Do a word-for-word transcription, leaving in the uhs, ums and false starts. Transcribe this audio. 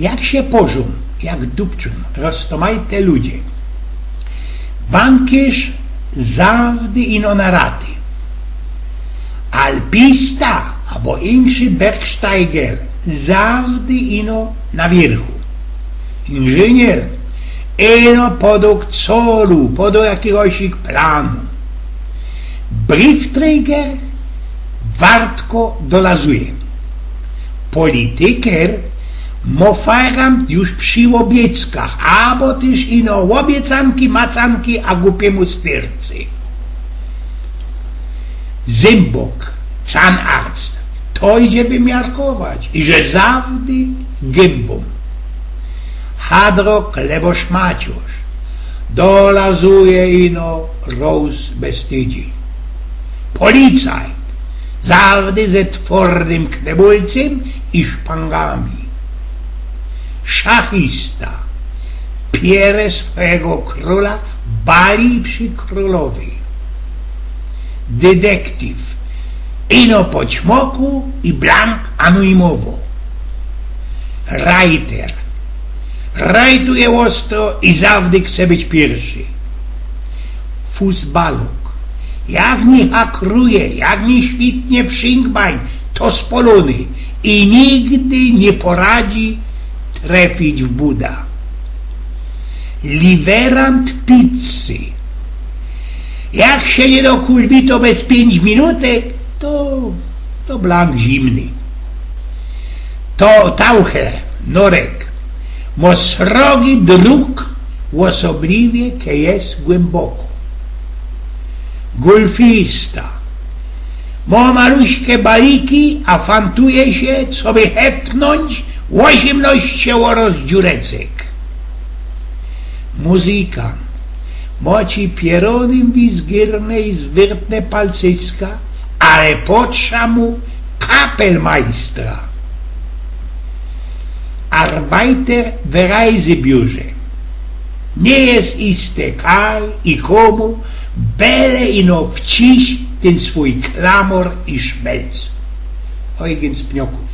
Jak sie pożōm, jak dupczōm roztōmajte ludzie. Bankierz zawdy ino na raty. Alpista abo inszy Bergsteiger zawdy ino na wiyrchu. Inżynier ino podug colu, podug jakigoś planu. Briefträger wartko dolazuje. Polityker mofarant już przi ôbieckach, abo tyż ino ôbiecanki, macanki, a gupiemu styrcy. Zymbok, canarzt, to idzie wymiarkować, i że zawdy gębōm. Hadrok, lebo szmaciorz, dolazuje ino roz bez tydziyń. Policajt, zawdy ze twōrdym knebulcym i szpangami. Szachista, piere swojigo krōla, bali przi krōlowyj. Detektyw, ino po ćmoku i blank anonimowo. Rajter, rajtuje ôstro i zawdy chce być piyrszy. Fusbalok, jak niy hakruje, jak niy świtnie w szinkbań, to spolōny i nigdy niy poradzi trefić w buda. Liwerant pizzy, jak sie niy dokulwi to bez piyńć minutek, to, to blank zimny. To taucher, norek, mo srogi druk, ôsobliwie kej je głymboko. Golfista, mo maluśke baliki, a fantuje sie, coby hepnōńć ôziymnŏście ôroz dziurecek. Muzykant, mo ci pierōnym wizgyrne i zwyrtne palcyska, ale potrza mu kapelmajstra. Arbajter w rajzybiurze. Niy je iste kaj i kōmu, byle ino wciś tyn swōj klamor i szmelc. Eugen z Pniokōw.